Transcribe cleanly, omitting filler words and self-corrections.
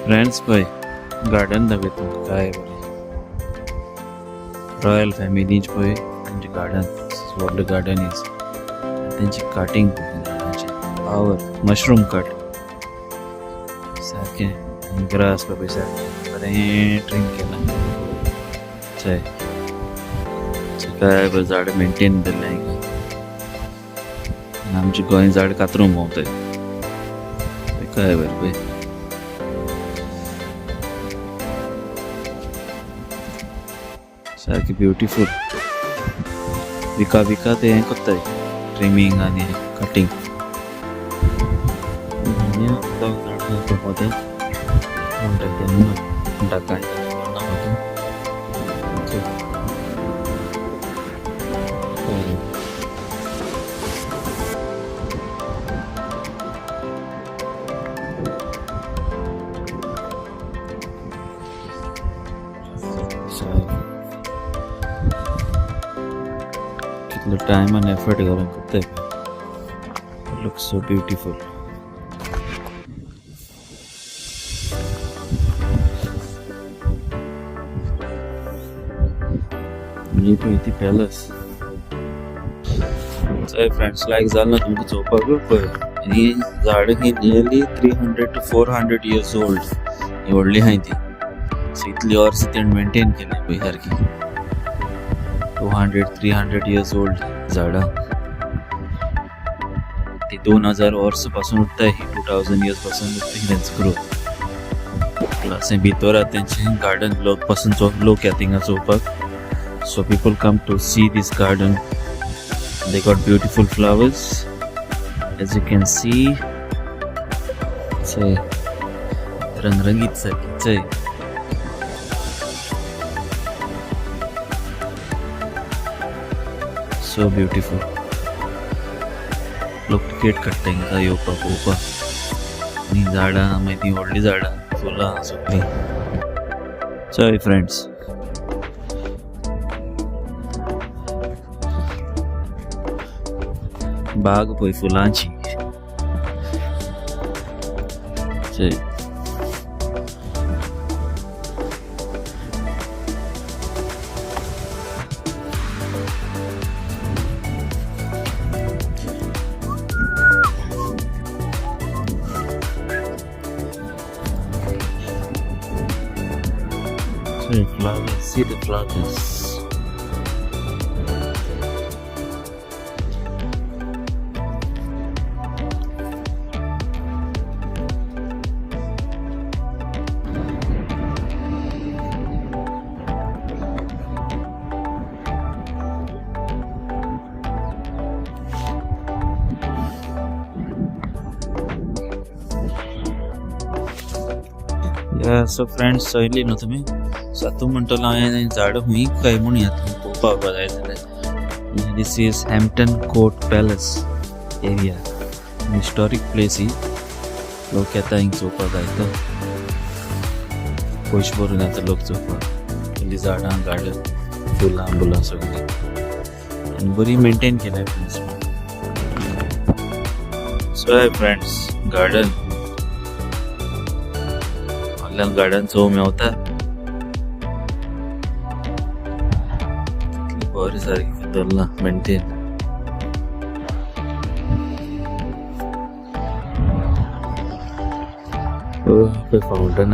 Friends पळय garden दाखयता तुमकां काय बरें. रॉयल फॅमिलीच पळय तेंचे गार्डन, व्हडलें गार्डन is. तेंची कटिंग झाडांची पावर, मशरूम कट सारकें. आनी ग्रास पळय सारकें बरें ट्रीम केलां. चय काय बरें झाड मेंटेन केल्लें हिंगा. आनी आमच्या गोंय झाड कातरूंक भोंवताय. काय बरें पळय. सारकी ब्युटिफूल. विका विका ते हें करताय, ट्रिमींग आनी कटींग. झाडां तें म्हणटा तेन्ना म्हणटा काय ना म्हाका. So, कितलो टायम आनी एफर्ट घालून करताय. Looks so beautiful. ही पळय ती पॅलस. चल फ्रेंड्स, लायक जालें ना तुमकां चोवपाक? पळय ही झाडां ही नियरली 300 to 400 years old. ही व्हडली आहाय ती. सो इतली वर्सां तेणें मेंटेन केली पळय सारकी. 200 300 years old झाडां ती. 2000 वर्सां पासून उरताय ही. 2000 इयर्स पासून उरता ही तेंचो ग्रोथ. प्लस हें भितर आहा तेंचें गार्डन. लोक पासून लोक येता हिंगा चोवपाक. So people come to see this garden. They got beautiful flowers, as you can see. चय रंगरंगीत सारकी चय. So beautiful. लोक टिकेट काडटा हिंगा येवपाक पळोवपाक. आनी झाडां मागीर ती व्हडलीं झाडां, फुलां सगळीं. चय फ्रेंड्स, बाग पळय फुलांची. चय. चय flowers, see the flowers. Yeah, so friends, चोयली न्हू तुमी? सो आतां म्हणटलो हांवें झाडां खूंय काय म्हूण येता पळोवपाक जाय जाल्यार. This is Hampton Court Palace area, historic place ही. लोक येता हिंग चोवपाक जायतो, पयशे भरून येता लोक चोवपाक. इल्ली झाडां, गार्डन, फुलां बुलां सगळीं आनी बरी मेंटेन केल्या फ्रेंड्स. सो हय फ्रेंड्स, गार्डन ऑनलायन गार्डन चोवंक मेवता. कितलें बरें सारकें दवरलां मेंटेन. पळय फावंटन.